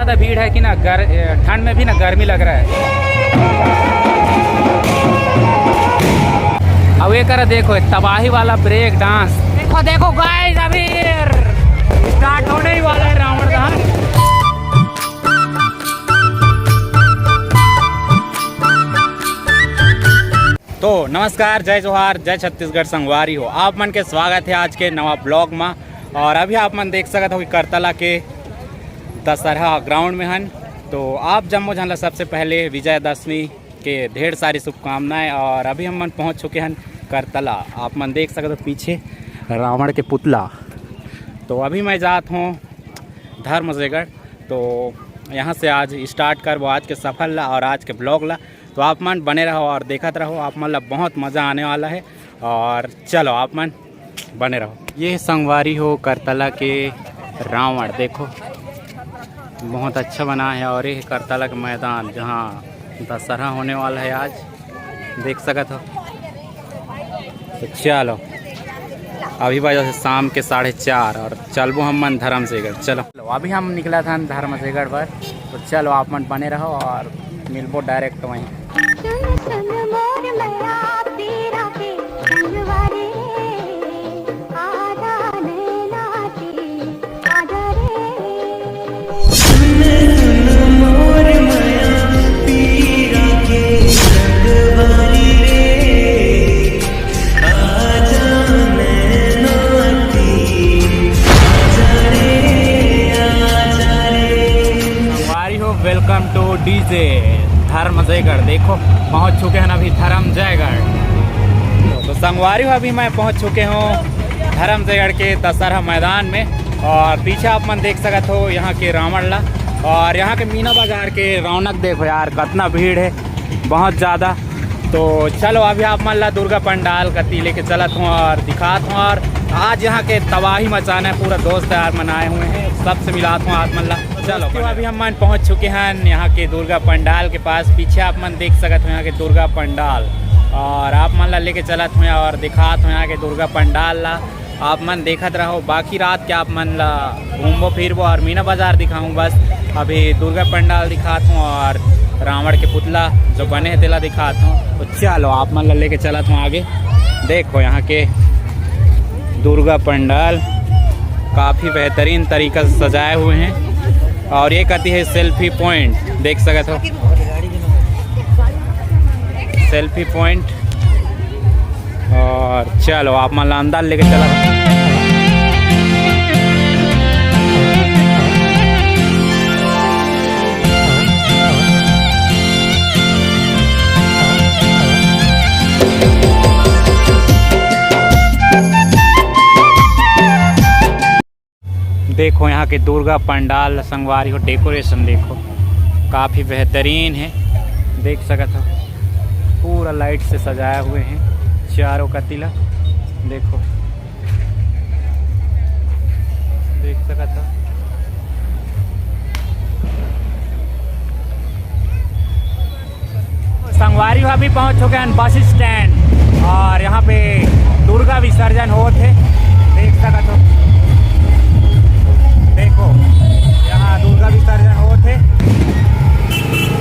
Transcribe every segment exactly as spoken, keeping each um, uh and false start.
इतना भीड़ है कि ना गर-, ए, ठंड में भी ना गर्मी लग रहा है। अब ये करा देखो, तबाही वाला ब्रेक डांस। देखो, देखो गाइस, अभी स्टार्ट होने ही वाला है रावण दहन। तो नमस्कार, जय जोहार, जय छत्तीसगढ़ संगवारी हो। आप मन के स्वागत है आज के नवा ब्लॉग में। और अभी आप मन देख सकत हो कि करतला के दशहरा ग्राउंड में हन। तो आप जम्मो झन ला सबसे पहले विजयदशमी के ढेर सारी शुभकामनाएं। और अभी हम मन पहुंच चुके हन करतला। आप मन देख सकत हो पीछे रावण के पुतला। तो अभी मैं जात हूँ धर्मजयगढ़। तो यहाँ से आज स्टार्ट करबो आज के सफर ला और आज के ब्लॉग ला। तो आप मन बने रहो और देखत रहो, आप मन ला बहुत मज़ा आने वाला है। और चलो आप मन बने रहो। ये संगवारी हो करतला के रावण, देखो बहुत अच्छा बना है। और ये करतला के मैदान जहाँ दशहरा होने वाला है आज, देख सकत हो। तो चलो, अभी बजे शाम के साढ़े चार और चलबो हम मन धर्मजयगढ़। चलो, अभी हम निकला था धर्मजयगढ़ पर। तो चलो आप मन बने रहो और मिलबो डायरेक्ट वहीं। संगवारी हो, welcome to D J Dharamjaigarh. देखो पहुंच चुके हैं अभी धर्मजयगढ़। तो संगवारी हो, अभी मैं पहुंच चुके हूँ धर्मजयगढ़ के दशहरा मैदान में। और पीछे आप मन देख सकत हो यहाँ के रावण ला। और यहाँ के मीना बाजार के रौनक देखो यार, कितना भीड़ है, बहुत ज़्यादा। तो चलो अभी आप मन ला दुर्गा पंडाल कती लेके चलत हूँ और दिखात हूँ। और आज यहाँ के तबाही मचाना है, पूरा दोस्त यार मन आए हुए हैं, सबसे मिलात हूँ आप मन ला। चलो दोस्तों, अभी हम मन पहुँच चुके हैं यहाँ के दुर्गा पंडाल के पास। पीछे आप मन देख सकत हो यहाँ के दुर्गा पंडाल। और आप मन ला लेके चलत हूँ और दिखात हूँ यहाँ के दुर्गा पंडाल ला। आप मन देखत रहो, बाकी रात के आप मन ला घूमबो फिरबो और मीना बाजार दिखाऊं। बस अभी दुर्गा पंडाल दिखात हूँ और रावण के पुतला जो बने है तेला दिखात हूँ। तो चलो आप मन ला लेके चलत हूँ आगे। देखो यहाँ के दुर्गा पंडाल काफ़ी बेहतरीन तरीका से सजाए हुए हैं। और ये कती है सेल्फी पॉइंट, देख सकत हो सेल्फी पॉइंट। और चलो आप मन ला अंदर लेके चला। देखो यहाँ के दुर्गा पंडाल संगवारी हो, डेकोरेशन देखो काफ़ी बेहतरीन है, देख सकत हो पूरा लाइट से सजाए हुए हैं चारों कती ला। देखो, देख सकत हो संगवारी हो, अभी पहुंच चुके हैं बस स्टैंड और यहाँ पे दुर्गा विसर्जन होत हे, देख सकत हो। देखो यहाँ दुर्गा विसर्जन होत हे।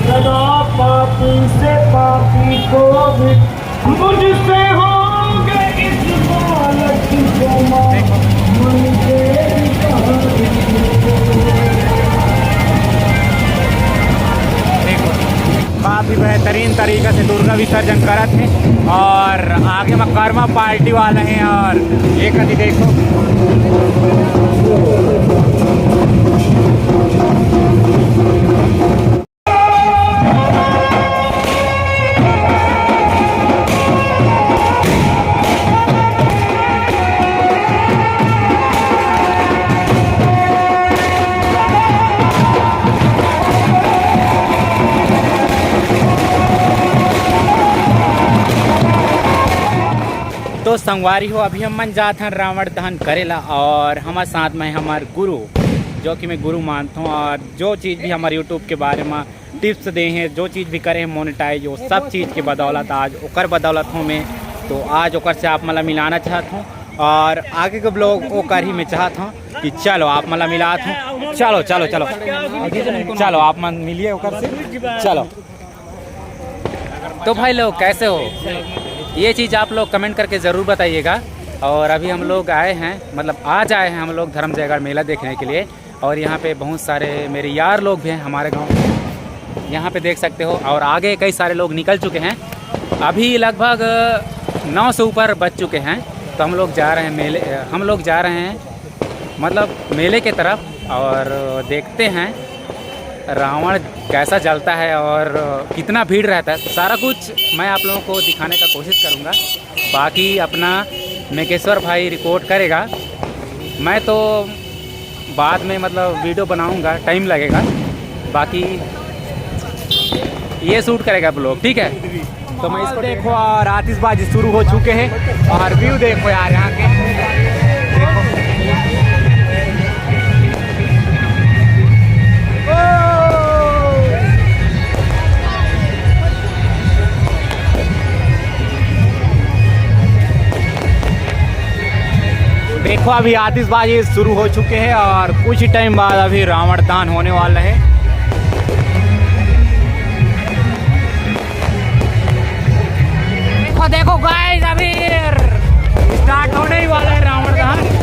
सदा पापी से पापी को भी मुझसे होंगे इस बालक को माफ। देखो। मन के भी कहा देखो, काफ़ी बेहतरीन तरीका से दुर्गा विसर्जन करत हे और आगे में कर्मा पार्टी वाला है। और ये कति देखो, तो संगवारी हो, अभी हम मन जात हन रावण दहन करे ला और हमारे साथ में हमारे गुरु, जो कि मैं गुरु मानता हूँ और जो चीज़ भी हमारे यूट्यूब के बारे में टिप्स दे हैं, जो चीज़ भी करे हैं मोनेटाइज, वो सब चीज़ के बदौलत आज ओकर बदौलत हूँ मैं। तो आज ओकर से आप मन ला मिलाना चाहत हूँ और आगे के ब्लॉग ओकर ही मैं चाहत हूँ कि चलो आप मन ला मिलात हूँ। चलो, चलो, चलो, चलो, आप मन मिलिए ओकर से। चलो। तो भाई लोग, कैसे हो? ये चीज़ आप लोग कमेंट करके ज़रूर बताइएगा। और अभी हम लोग आए हैं, मतलब आज आए हैं हम लोग धर्म जयगढ़ मेला देखने के लिए। और यहाँ पे बहुत सारे मेरे यार लोग भी हैं हमारे गांव के, यहाँ पे देख सकते हो। और आगे कई सारे लोग निकल चुके हैं, अभी लगभग नौ से ऊपर बज चुके हैं। तो हम लोग जा रहे हैं मेले, हम लोग जा रहे हैं मतलब मेले के तरफ, और देखते हैं रावण कैसा जलता है और कितना भीड़ रहता है। सारा कुछ मैं आप लोगों को दिखाने का कोशिश करूँगा। बाकी अपना मेकेश्वर भाई रिकॉर्ड करेगा, मैं तो बाद में मतलब वीडियो बनाऊँगा, टाइम लगेगा। बाकी ये शूट करेगा ब्लॉग, ठीक है। तो मैं इसको देखो, और आतिशबाजी शुरू हो चुके हैं। और व्यू देखो यार यहाँ के, देखो। देखो, अभी आतिशबाजी शुरू हो चुके हैं और कुछ ही टाइम बाद अभी रावण दहन होने वाला है। देखो, देखो गाइस, अभी स्टार्ट होने ही वाला है रावण दहन।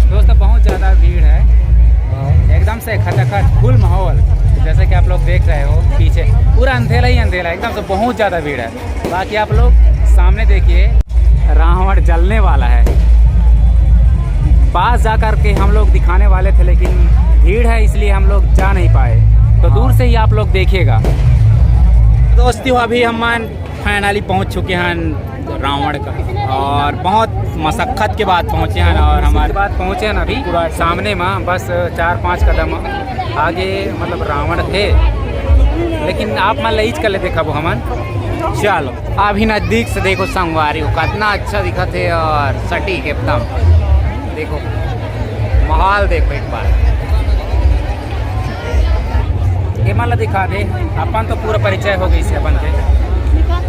दोस्तों, बहुत ज़्यादा भीड़ है, एकदम से खचाखच फुल माहौल। जैसे कि आप लोग देख रहे हो पीछे पूरा अंधेरा ही अंधेरा, एकदम से बहुत ज़्यादा भीड़ है। बाकी आप लोग सामने देखिए, रावण जलने वाला है। पास जा कर के हम लोग दिखाने वाले थे, लेकिन भीड़ है इसलिए हम लोग जा नहीं पाए। तो दूर से ही आप लोग देखिएगा। दोस्तों, अभी हम फाइनली पहुंच चुके हैं रावण का, और बहुत मशक्कत के बाद पहुंचे हैं। और हमारे बाद पहुंचे हैं अभी पूरा सामने में, बस चार पाँच कदम आगे मतलब रावण थे, लेकिन आप मन लईच कर ले देखा वो हमन। चलो, अभी नजदीक से देखो संगवारी हो, कितना अच्छा दिखत है और सटीक एकदम। देखो माहौल, देखो एक बार। ये मन ला दिखा दे, अपन तो पूरा परिचय हो गई से अपन के।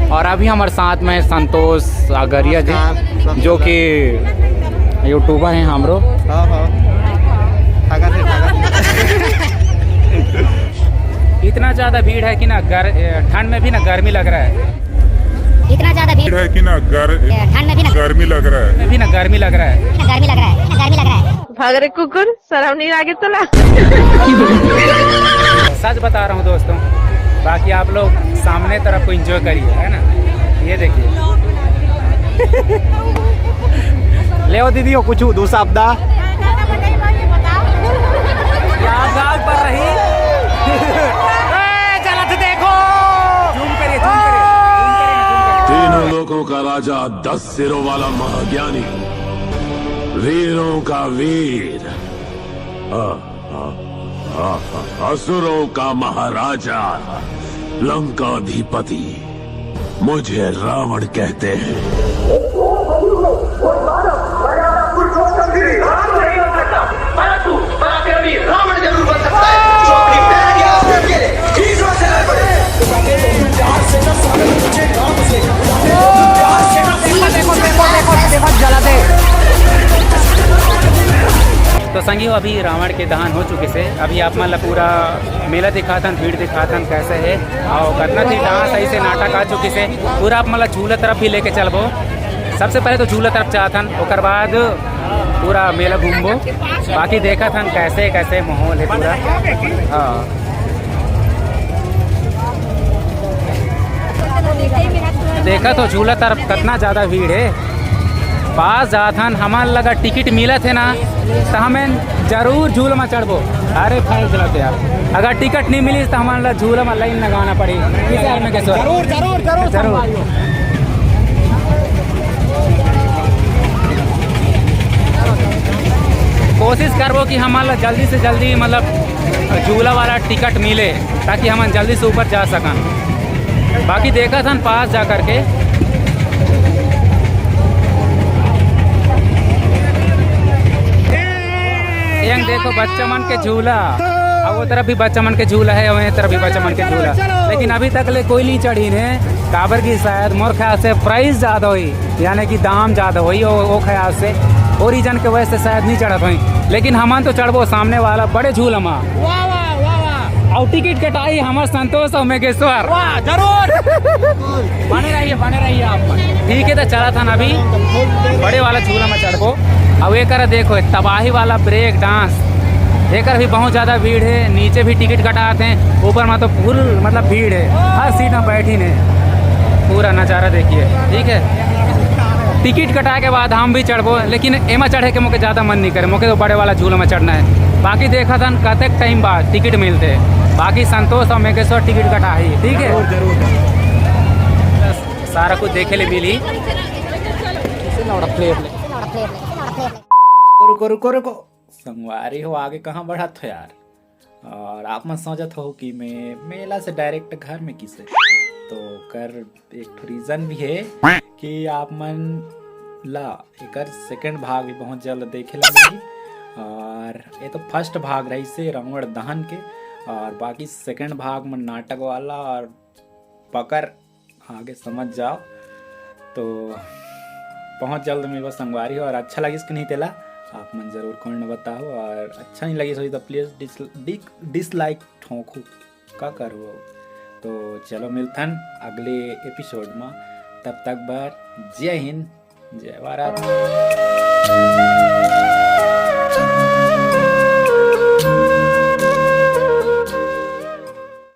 और अभी हमारे साथ में संतोष अगरिया जी, नमस्कार, सब जो कि यूट्यूबर हैं हमरो। हाँ, हाँ। इतना ज़्यादा भीड़ है कि ना गर-, ए, ठंड में भी ना गर्मी लग रहा है। इतना ज्यादा भीड़ है कि ना गर-, ए, ठंड में भी ना गर्मी लग रहा है। में भी ना गर्मी लग रहा है। गर्मी लग रहा है, गर्मी लग रहा है। भाग रे कुकुर, शर्म नहीं लागे तोला? सच बता रहा हूँ दोस्तों, बाकी आप लोग सामने तरफ को एंजॉय करिए, है ना। ये देखिए। ले दीदी, वो कुछ दूसरा आपदा। क्या गाल पर रही? ए, गलत देखो। जूम करिए, जूम करिए, जूम करिए, जूम करिए। तीनों लोकों का राजा, दस सिरों वाला महाज्ञानी, वीरों का वीर, आ, आ, आ, आ, असुरों का महाराजा, लंकाधिपति, मुझे रावण कहते हैं। तो संगी हो, अभी रावण के दहन हो चुके से, अभी आप मन ला पूरा मेला दिखाथन, भीड़ दिखाथन कैसे है, और कतना थी डांस ऐसे नाटक आ चुके से, पूरा आप मन ला झूला तरफ भी लेके चलबो। सबसे पहले तो झूला तरफ जाथन, ओकर बाद पूरा मेला घूमबो। बाकी देखत हन कैसे कैसे माहौल है पूरा। हाँ, देखत हो झूला तरफ कितना ज्यादा भीड़ है। पास जात हन, हमन लगा टिकट मिलत है ना, तो हमें जरूर झूल में चढ़बो। अरे फाइल चलाते यार, अगर टिकट नहीं मिली तो हमारे ला झूला में लाइन लगाना पड़ी। किस यार में कैसे? जरूर, जरूर, जरूर, जरूर। कोशिश करबो कि हमारे ला जल्दी से जल्दी मतलब झूला वाला टिकट मिले, ताकि हम जल्दी से ऊपर जा सकन। बाकी देखत हन पास जा करके, देखो बच्चा मन के झूला, अब वो तरफ भी बच्चा मन के झूला है और ये तरफ भी बच्चा मन के झूला, लेकिन अभी तक ले कोई नहीं चढ़ी ने, काबर की शायद मोर ख्याल से प्राइस ज्यादा हुई, यानी कि दाम ज्यादा हुई, वो, वो ख्याल से वो रीजन के वजह से शायद नहीं चढ़त हुई। लेकिन हमन तो चढ़बो सामने वाला बड़े झूला मा। वाह, वाह, वाह, वाह। और टिकट कटाई हमर संतोष और मेघेश्वर। वाह, जरूर। बने रहिए, बने रहिए आप। ठीक है, तो चला था ना अभी बड़े वाला झूला में चढ़बो। अब ये कर देखो, तबाही वाला ब्रेक डांस, एकर भी बहुत ज्यादा भीड़ है। नीचे भी टिकट कटाते हैं, ऊपर में तो फुल मतलब भीड़ है, हर सीट में बैठी ने। पूरा नजारा देखिए, ठीक है। टिकट कटा के बाद हम भी चढ़बो, लेकिन एमा चढ़े के मोके ज्यादा मन नहीं करे, मोके तो बड़े वाला झूला में चढ़ना है। बाकी देखा था कतेक टाइम बाद टिकट मिलते, बाकी संतोष और मेघेश्वर टिकट कटा ही, ठीक है। जरूर, जरूर। सारा कुछ देखे ले मिली। रुको, रुको, रुको, रुको। संगवारी हो, आगे कहाँ बढ़त हो यार? और आप मन सोचत हो कि मैं मेला से डायरेक्ट घर में किसे, तो कर एक ठो रीजन भी है कि आप मन ला एकर सेकंड भाग भी बहुत जल्द देखे ला मिलही। और ये तो फर्स्ट भाग रही से रावण दहन के, और बाकी सेकंड भाग में नाटक वाला और पकर आगे समझ जाओ। तो बहुत जल्द मिलबो संगवारी हो, और अच्छा लगिस कि नहीं तेला आप मन जरूर कमेंट में बताओ, और अच्छा नहीं लगिस होही तो प्लीज डिस, डिसलाइक ठोंकू, का करबो। तो चलो मिलथन अगले एपिसोड में, तब तक बर जय हिंद, जय भारत।